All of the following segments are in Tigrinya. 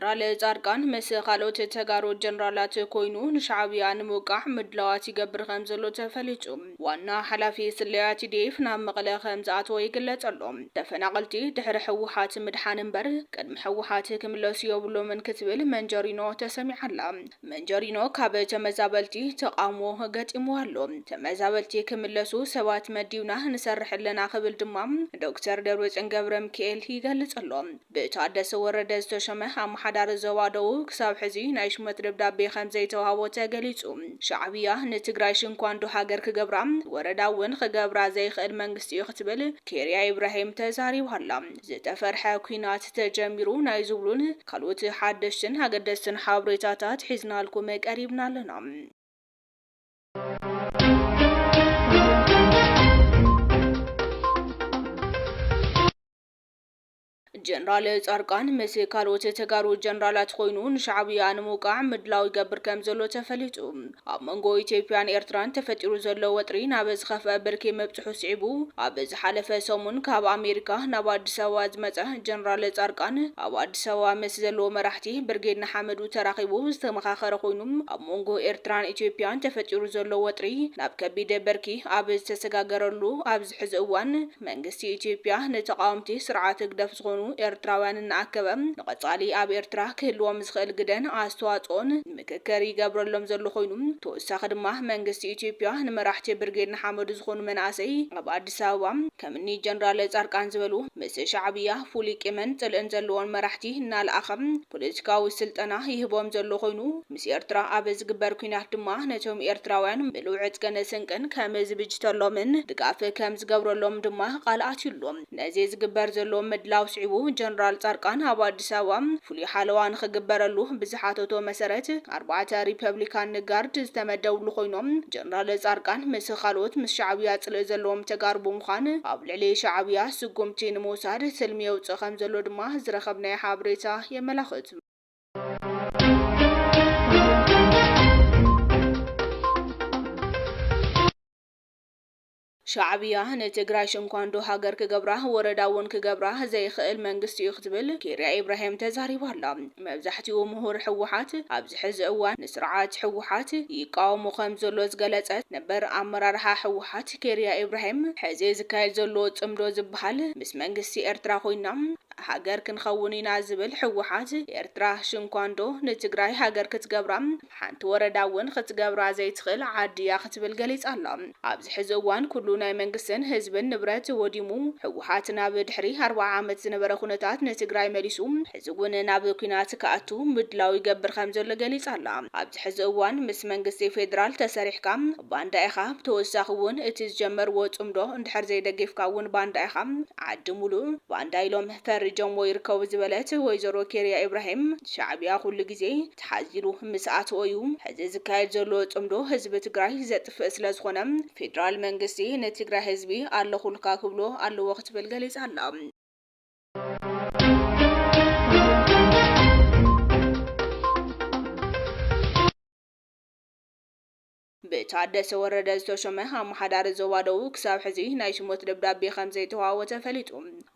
ጀነራል ጻድቃን ምስ ካልኦት ተጋሩ ጀነራላት ኮይኑ ንሻዕብያ ንምውቃዕ ምድላዋት ይገብር ከም ዘሎ ተፈሊጡ። ዋና ሓላፊ ስለያ ቲ ዲ ኤፍ ናብ መቐለ ከም ዝኣተወ ይግለጽ ኣሎ። ተፈናቐልቲ ድሕሪ ህወሓት ምድሓን እምበር ቅድሚ ህወሓት ክምለሱ የብሎምን ክትብል መንጀሪኖ ተሰሚዓ ኣላ። መንጀሪኖ ካብ ተመዛበልቲ ተቓውሞ ገጢምዋ ኣሎ። ተመዛበልቲ ክምለሱ ሰባት መዲብና ንሰርሕ ኣለና ክብል ድማ ዶክተር ደብረጽዮን ገብረ ሚካኤል ይገልጽ ኣሎ። ብታደሰ ወረደ ዝተሸመ ኣመሓዳሪ ዞባ ደቡብ ክሳብ ሕዚ ናይ ሹመት ደብዳቤ ከም ዘይተዋህቦ ተገሊጹ። ሻዕብያ ንትግራይ ሽንኳንዶ ሃገር ክገብራ፣ ወረዳ እውን ክገብራ ዘይኽእል መንግስቲ እዩ ክትብል ኬርያ ኢብራሂም ተዛሪባ ኣላ። ዝተፈርሐ ኲናት ተጀሚሩ ናይ ዝብሉን ካልኦት ሓደሽትን ኣገደስትን ሓበሬታታት ሒዝናልኩም ቀሪብና ኣለና። ጀነራል ጻድቃን ምስ ካልኦት ተጋሩ ጀነራላት ኮይኑ ንሻዕብያ ንምውቃዕ ምድላው ይገብር ከም ዘሎ ተፈሊጡ። ኣብ መንጎ ኢትዮጵያን ኤርትራን ተፈጢሩ ዘሎ ወጥሪ ናብ ዝኸፍአ ብርኪ ምብጽሑ ስዒቡ፣ ኣብ ዝሓለፈ ሰሙን ካብ ኣሜሪካ ናብ ኣዲስ ኣበባ ዝመጸ ጀነራል ጻድቃን፣ ኣብ ኣዲስ ኣበባ ምስ ዘለዎ መራሕቲ ብርጌድ ንሓመዱ ተራኺቡ ዝተመኻኸረ ኮይኑ፣ ኣብ መንጎ ኤርትራን ኢትዮጵያን ተፈጢሩ ዘሎ ወጥሪ ናብ ከቢድ ብርኪ ኣብ ዝተሰጋገረሉ ኣብዚ ሕዚ እዋን፣ መንግስቲ ኢትዮጵያ ንተቓወምቲ ስርዓት ህግደፍ ዝኾኑ ኤርትራውያን እናኣከበ፣ ንቐጻሊ ኣብ ኤርትራ ክህልዎም ዝኽእል ግደን ኣስተዋጽኦን ምክክር ይገብረሎም ዘሎ ኮይኑ፣ ተወሳኺ ድማ መንግስቲ ኢትዮጵያ ንመራሕቲ ብርጌድ ንሓመዱ ዝኾኑ መናእሰይ ኣብ ኣዲስ ኣበባ ከምኒ ጀነራል ጻድቃን ዝበሉ ምስ ሻዕብያ ፍሉይ ቂምን ጽልእን ዘለዎም መራሕቲ እናለኣኸ ፖለቲካዊ ስልጠና ይህቦም ዘሎ ኮይኑ፣ ምስ ኤርትራ ኣብ ዝግበር ኲናት ድማ ነቶም ኤርትራውያን ምሉእ ዕጥቅን ስንቅን ከም ዝብጅተሎምን ድጋፍ ከም ዝገብረሎም ድማ ቃል ኣትዩሉ። ነዚ ዝግበር ዘሎ ምድላው ስዒቡ ጀነራል ጻድቃን ኣብ ኣዲስ ኣበባ ፍሉይ ሓለዋ ንኽግበረሉ ብዝሓተቶ መሰረት ኣርባዕተ ሪፐብሊካን ጋርድ ዝተመደብሉ ኮይኖም፣ ጀነራል ጻድቃን ምስ ካልኦት ምስ ሻዕብያ ጽልኢ ዘለዎም ተጋሩ ብምዃን ኣብ ልዕሊ ሻዕብያ ስጉምቲ ንምውሳድ ትልሚ የውጽእ ከም ዘሎ ድማ ዝረኸብናዮ ሓበሬታ የመላኽት። ሻዕብያ ንትግራይ ሽንኳንዶ ሃገር ክገብራ፣ ወረዳ እውን ክገብራ ዘይኽእል መንግስቲ እዩ ክትብል ኬርያ ኢብራሂም ተዛሪባ ኣላ። መብዛሕትኡ ምሁር ህወሓት ኣብዚ ሕዚ እዋን ንስርዓት ህወሓት ይቃወሞ ከም ዘሎ ዝገለጸት ነበር ኣመራርሓ ህወሓት ኬርያ ኢብራሂም፣ ሕዚ ዝካየድ ዘሎ ጽምዶ ዝበሃል ምስ መንግስቲ ኤርትራ ኮይና ሃገር ክንኸውን ኢና ዝብል ህወሓት፣ ኤርትራ ሽንኳንዶ ንትግራይ ሃገር ክትገብራ፣ ሓንቲ ወረዳ እውን ክትገብራ ዘይትኽእል ዓዲ እያ ክትብል ገሊጻ ኣላ። ኣብዚ ሕዚ እዋን ኩሉ ናይ መንግስትን ህዝብን ንብረት ወዲሙ፣ ህወሓት ናብ ድሕሪ ኣርብዓ ዓመት ዝነበረ ኩነታት ንትግራይ መሊሱ፣ ሕዚ እውን ናብ ኲናት ክኣቱ ምድላው ይገብር ከም ዘሎ ገሊጻ ኣላ። ኣብዚ ሕዚ እዋን ምስ መንግስቲ ፌደራል ተሰሪሕካ ባንዳ ኢኻ፣ ብተወሳኺ እውን እቲ ዝጀመርዎ ጽምዶ እንድሕር ዘይደጊፍካ እውን ባንዳ ኢኻ፣ ዓዲ ሙሉእ ባንዳ ኢሎም ፈሪጆምዎ ይርከቡ ዝበለት ወይዘሮ ኬርያ ኢብራሂም፣ ሻዕብያ ኩሉ ግዜ ተሓዚሉ ምስ ኣተወ እዩ ሕዚ ዝካየድ ዘሎ ጽምዶ ህዝቢ ትግራይ ዘጥፍእ ስለ ዝኾነ፣ ፌደራል መንግስቲ ንትግራይ ህዝቢ ኣለኹልካ ክብሎ ኣለዎ ክትብል ገሊጻ ኣላ። ብታደሰ ወረደ ዝተሾመ ኣመሓዳሪ ዞባ ደቡብ ክሳብ ሕዚ ናይ ሽሞት ደብዳቤ ከም ዘይተዋህቦ ተፈሊጡ።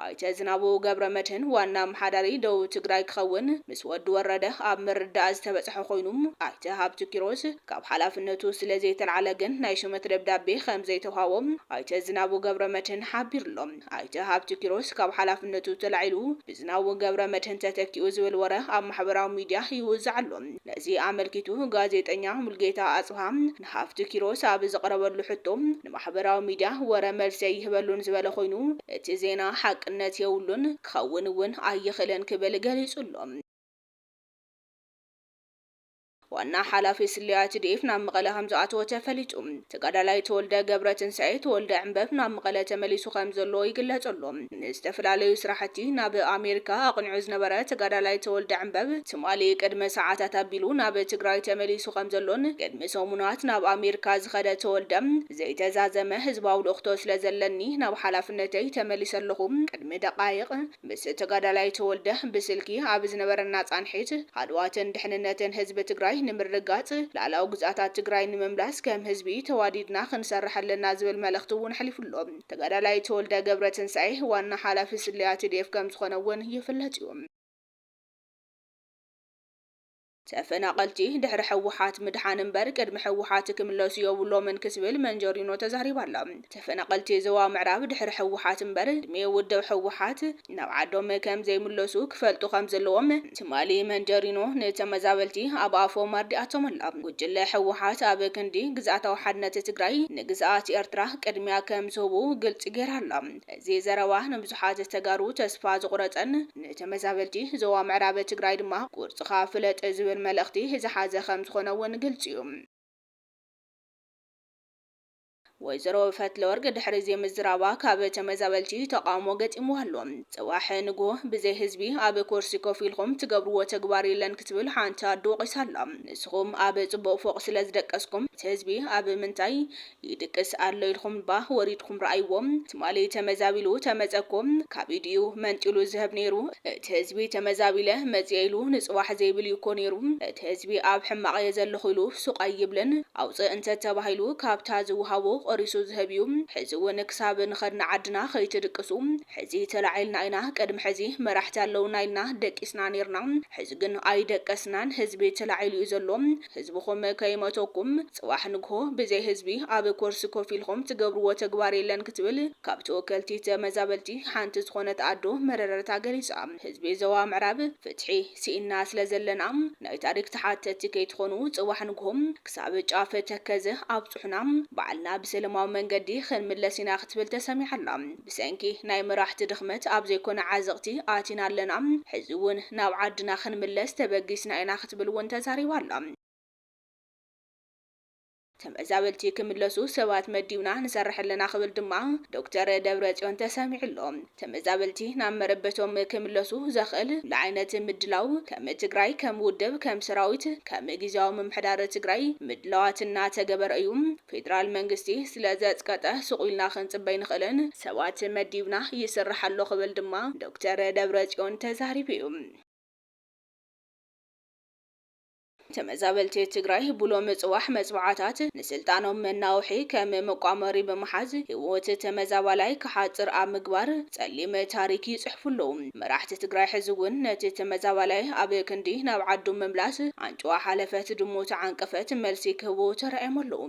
ኣይተ ዝናቡ ገብረ መድህን ዋና ኣመሓዳሪ ደቡብ ትግራይ ክኸውን ምስ ወዲ ወረደ ኣብ ምርዳእ ዝተበጽሐ ኮይኑ፣ ኣይተ ሃብቱ ኪሮስ ካብ ሓላፍነቱ ስለ ዘይተላዕለ ግን ናይ ሽመት ደብዳቤ ከም ዘይተዋህቦ ኣይተ ዝናቡ ገብረ መድህን ሓቢሩ ኣሎ። ኣይተ ሃብቱ ኪሮስ ካብ ሓላፍነቱ ተላዒሉ ብዝናቡ ገብረ መድህን ተተኪኡ ዝብል ወረ ኣብ ማሕበራዊ ሚድያ ይውዛዕ ኣሎ። ነዚ ኣመልኪቱ ጋዜጠኛ ሙልጌታ ኣጽብሃ ንሃብቱ ኪሮስ ኣብ ዘቕረበሉ ሕቶ፣ ንማሕበራዊ ሚድያ ወረ መልሲ ኣይህበሉን ዝበለ ኮይኑ፣ እቲ ዜና ሓቅነት የብሉን፣ ክኸውን እውን ኣይኽእልን ክብል ገሊጹ ኣሎ። ዋና ሓላፊ ስለያ ቲ ዲ ኤፍ ናብ መቐለ ከም ዝኣተወ ተፈሊጡ። ተጋዳላይ ተወልደ ገብረ ትንሳኤ ተወልደ ዕምበብ ናብ መቐለ ተመሊሱ ከም ዘሎ ይግለጽ ኣሎ። ንዝተፈላለዩ ስራሕቲ ናብ ኣሜሪካ ኣቕኒዑ ዝነበረ ተጋዳላይ ተወልደ ዕምበብ ትማሊ ቅድሚ ሰዓታት ኣቢሉ ናብ ትግራይ ተመሊሱ ከም ዘሎን ቅድሚ ሰሙናት ናብ ኣሜሪካ ዝኸደ ተወልደ ዘይተዛዘመ ህዝባዊ ልእኽቶ ስለ ዘለኒ ናብ ሓላፍነተይ ተመሊሰ ኣለኹ። ቅድሚ ደቃይቕ ምስ ተጋዳላይ ተወልደ ብስልኪ ኣብ ዝነበረና ጻንሒት፣ ሃለዋትን ድሕንነትን ህዝቢ ትግራይ ንምርግጋጽ፣ ላዕላዊ ግዝኣታት ትግራይ ንምምላስ ከም ህዝቢ ተዋዲድና ክንሰርሕ ኣለና ዝብል መልእኽቲ እውን ኣሕሊፉ ኣሎ። ተጋዳላይ ተወልደ ገብረ ትንሳኤ ዋና ሓላፊ ስለያ ቲ ዲ ኤፍ ከም ዝኾነ እውን ይፍለጥ እዩ። ተፈናቐልቲ ድሕሪ ህወሓት ምድሓን እምበር ቅድሚ ህወሓት ክምለሱ የብሎምን ክትብል መንጀሪኖ ተዛሪባ ኣላ። ተፈናቐልቲ ዞባ ምዕራብ ድሕሪ ህወሓት እምበር ቅድሚ ውድብ ህወሓት ናብ ዓዶም ከም ዘይምለሱ ክፈልጡ ከም ዘለዎም ትማሊ መንጀሪኖ ንተመዛበልቲ ኣብ ኣፎም ኣርዲኣቶም ኣላ። ጉጅለ ህወሓት ኣብ ክንዲ ግዝኣታዊ ሓድነት ትግራይ ንግዝኣት ኤርትራ ቅድሚያ ከም ዝህቡ ግልፂ ገይራ ኣላ። እዚ ዘረባ ንብዙሓት ተጋሩ ተስፋ ዝቑረፀን ንተመዛበልቲ ዞባ ምዕራብ ትግራይ ድማ ቁርፅኻ ፍለጥ ዝብል መልእኽቲ ዝሓዘ ከም ዝኾነ እውን ግልፂ እዩ። ወይዘሮ ፈትለወርቅ ድሕሪ እዚ ምዝራባ ካብ ተመዛበልቲ ተቃውሞ ገጢምዋ ኣሎ። ጽባሕ ንግሆ ብዘይ ህዝቢ ኣብ ኮርሲ ኮፍ ኢልኩም ትገብርዎ ተግባር የለን ክትብል ሓንቲ ኣዶ ወቒሳ ኣላ። ንስኹም ኣብ ጽቡቕ ፎቕ ስለ ዝደቀስኩም እቲ ህዝቢ ኣብ ምንታይ ይድቅስ ኣሎ ኢልኩም እባ ወሪድኩም ረኣይዎ። ትማሊ ተመዛቢሉ ተመጸኩም ካብ ኢድዩ መንጢሉ ዝህብ ነይሩ። እቲ ህዝቢ ተመዛቢለ መጽየ ኢሉ ንጽባሕ ዘይብል እዩ እኮ ነይሩ። እቲ ህዝቢ ኣብ ሕማቕ እየ ዘለኹ ኢሉ ሱቕ ኣይብልን። ኣውፅእ እንተተባሂሉ ካብታ ዝወሃቦ ቆሪሱ ዝህብ እዩ። ሕዚ እውን ክሳብ ንኸድና ዓድና ከይትድቅሱ፣ ሕዚ ተላዒልና ኢና፣ ቅድሚ ሕዚ መራሕቲ ኣለውና ኢልና ደቂስና ነይርና። ሕዚ ግን ኣይደቀስናን፣ ህዝቢ ተላዒሉ እዩ ዘሎ። ህዝብኹም ከይመተኩም፣ ፅባሕ ንግሆ ብዘይ ህዝቢ ኣብ ኮርሲ ኮፍ ኢልኩም ትገብርዎ ተግባር የለን ክትብል ካብ ተወከልቲ ተመዛበልቲ ሓንቲ ዝኾነት ኣዶ መረረታ ገሊፃ። ህዝቢ ዞባ ምዕራብ ፍትሒ ስኢና ስለ ዘለና ናይ ታሪክ ተሓተቲ ከይትኾኑ ፅባሕ ንግሆ ክሳብ ጫፍ ተከዘ ኣብፁሑና፣ ባዕልና ብሰለማዊ መንገዲ ክንምለስ ኢና ክትብል ተሰሚዓ ኣላ። ብሰንኪ ናይ መራሕቲ ድኽመት ኣብ ዘይኮነ ዓዘቕቲ ኣቲና ኣለና። ሕዚ እውን ናብ ዓድና ክንምለስ ተበጊስና ኢና ክትብል እውን ተዛሪባ ኣላ። ተመዛበልቲ ክምለሱ ሰባት መዲብና ንሰርሕ ኣለና ክብል ድማ ዶክተር ደብረጽዮን ተሰሚዑ ኣሎ። ተመዛበልቲ ናብ መረበቶም ክምለሱ ዘኽእል ኩሉ ዓይነት ምድላው ከም ትግራይ፣ ከም ውድብ፣ ከም ሰራዊት፣ ከም ግዝያዊ ምምሕዳር ትግራይ ምድላዋት እናተገበረ እዩ። ፌደራል መንግስቲ ስለ ዘጽቀጠ ሱቕ ኢልና ክንጽበ ኣይንኽእልን። ሰባት መዲብና ይስራሕ ኣሎ ክብል ድማ ዶክተር ደብረጽዮን ተዛሪቡ እዩ። ተመዛበልቲ ትግራይ ብሎም ጽባሕ መጽዋዕታት ንስልጣኖም መናውሒ ከም መቋመሪ ብምሓዝ ህይወት ተመዛባላይ ክሓጽር ኣብ ምግባር ጸሊም ታሪክ ይጽሕፉ ኣለዉ። መራሕቲ ትግራይ ሕዚ እውን ነቲ ተመዛባላይ ኣብ ክንዲ ናብ ዓዱ ምምላስ ኣንጭዋ ሓለፈት ድሙ ተዓንቀፈት መልሲ ክህቡ ተራእዮም ኣለዉ።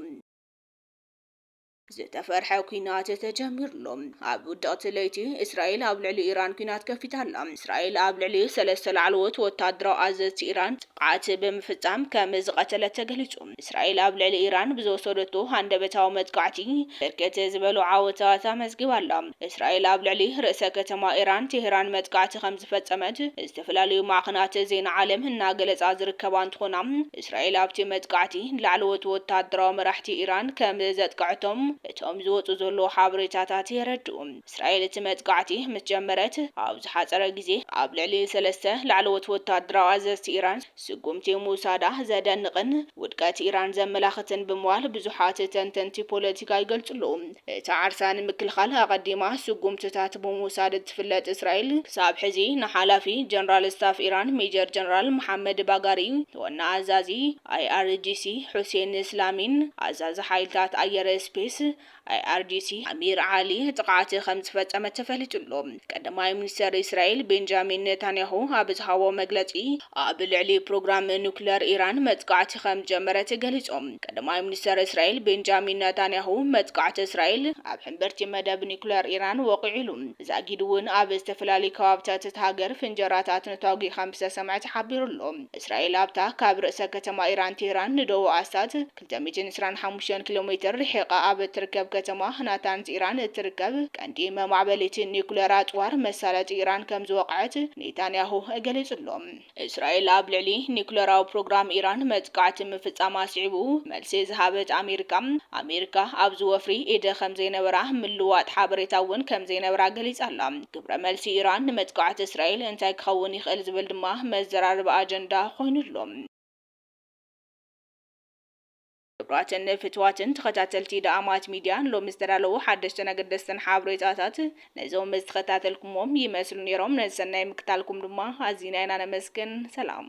ዝተፈርሐ ኲናት ተጀሚሩ ኣሎ። ኣብ ውድቕቲ ለይቲ እስራኤል ኣብ ልዕሊ ኢራን ኲናት ከፊታ ኣላ። እስራኤል ኣብ ልዕሊ ሰለስተ ላዕለዎት ወታደራዊ ኣዘዝቲ ኢራን ጥቕዓት ብምፍጻም ከም ዝቐተለት ተገሊጹ። እስራኤል ኣብ ልዕሊ ኢራን ብዝወሰደቶ ሃንደበታዊ መጥቃዕቲ ብርክት ዝበሉ ዓወታት ኣመዝጊባ ኣላ። እስራኤል ኣብ ልዕሊ ርእሰ ከተማ ኢራን ቴህራን መጥቃዕቲ ከም ዝፈጸመት ዝተፈላለዩ ማዕኸናት ዜና ዓለም እናገለጻ ዝርከባ እንትኾና፣ እስራኤል ኣብቲ መጥቃዕቲ ንላዕለዎት ወታደራዊ መራሕቲ ኢራን ከም ዘጥቅዐቶም እቶም ዝወጹ ዘለዉ ሓበሬታታት የረድኡ። እስራኤል እቲ መጥቃዕቲ ምስ ጀመረት ኣብ ዝሓጸረ ግዜ ኣብ ልዕሊ ሰለስተ ላዕለዎት ወታደራዊ ኣዘዝቲ ኢራን ስጉምቲ ምውሳዳ ዘደንቕን ውድቀት ኢራን ዘመላኽትን ብምባል ብዙሓት ተንተንቲ ፖለቲካ ይገልጹ ኣለዉ። እታ ዓርሳ ንምክልኻል ኣቐዲማ ስጉምትታት ብምውሳድ እትፍለጥ እስራኤል፣ ክሳብ ሕዚ ንሓላፊ ጀነራል ስታፍ ኢራን ሜጀር ጀነራል መሓመድ ባጋሪ፣ ዋና ኣዛዚ ኣይኣርጂሲ ሑሴን ስላሚን፣ ኣዛዚ ሓይልታት ኣየር ስፔስ ኣይኣርጂሲ ኣሚር ዓሊ ጥቕዓት ከም ዝፈጸመት ተፈሊጡ ኣሎ። ቀዳማይ ሚኒስተር እስራኤል ቤንጃሚን ኔታንያሁ ኣብ ዝሃቦ መግለጺ፣ ኣብ ልዕሊ ፕሮግራም ኑክለር ኢራን መጥቃዕቲ ከም ዝጀመረት ገሊጾም። ቀዳማይ ሚኒስተር እስራኤል ቤንጃሚን ኔታንያሁ፣ መጥቃዕቲ እስራኤል ኣብ ሕምብርቲ መደብ ኒኩለር ኢራን ወቒዑ ኢሉ። ዛጊድ እውን ኣብ ዝተፈላለዩ ከባብታት እታ ሃገር ፍንጀራታት ንተዋጊ ከም ዝተሰምዐ ተሓቢሩ ኣሎ። እስራኤል ኣብታ ካብ ርእሰ ከተማ ኢራን ቴህራን ንደቡብ ኣስታት ክልተ ሚእትን ዕስራን ሓሙሽተን ኪሎ ሜትር ርሒቓ ኣብ እትርከብ ከተማ ናታንዝ ኢራን እትርከብ ቀንዲ መማዕበሊት ኒኩለር ኣጽዋር መሳለጢ ኢራን ከም ዝወቕዐት ኔታንያሁ ገሊጹ ኣሎ። እስራኤል ኣብ ልዕሊ ኒኩለራዊ ፕሮግራም ኢራን መጥቃዕቲ ምፍጻማ ስዒቡ መልሲ ዝሃበት ኣሜሪካ፣ ኣሜሪካ ኣብዚ ወፍሪ ኢደ ከም ዘይነበራ ምልዋጥ ሓበሬታ እውን ከም ዘይነበራ ገሊጻ ኣላ። ግብረ መልሲ ኢራን ንመጥቃዕቲ እስራኤል እንታይ ክኸውን ይኽእል ዝብል ድማ መዘራረቢ ኣጀንዳ ኮይኑ ኣሎ። ክቡራትን ፍትዋትን ተኸታተልቲ ደኣማት ሚድያ፣ ሎሚ ዝተዳለዉ ሓደሽትን ኣገደስትን ሓበሬታታት ነዞም ዝተኸታተልኩሞም ይመስሉ ነይሮም። ነዚ ሰናይ ምክታልኩም ድማ ኣዚና ኢና ነመስግን። ሰላም።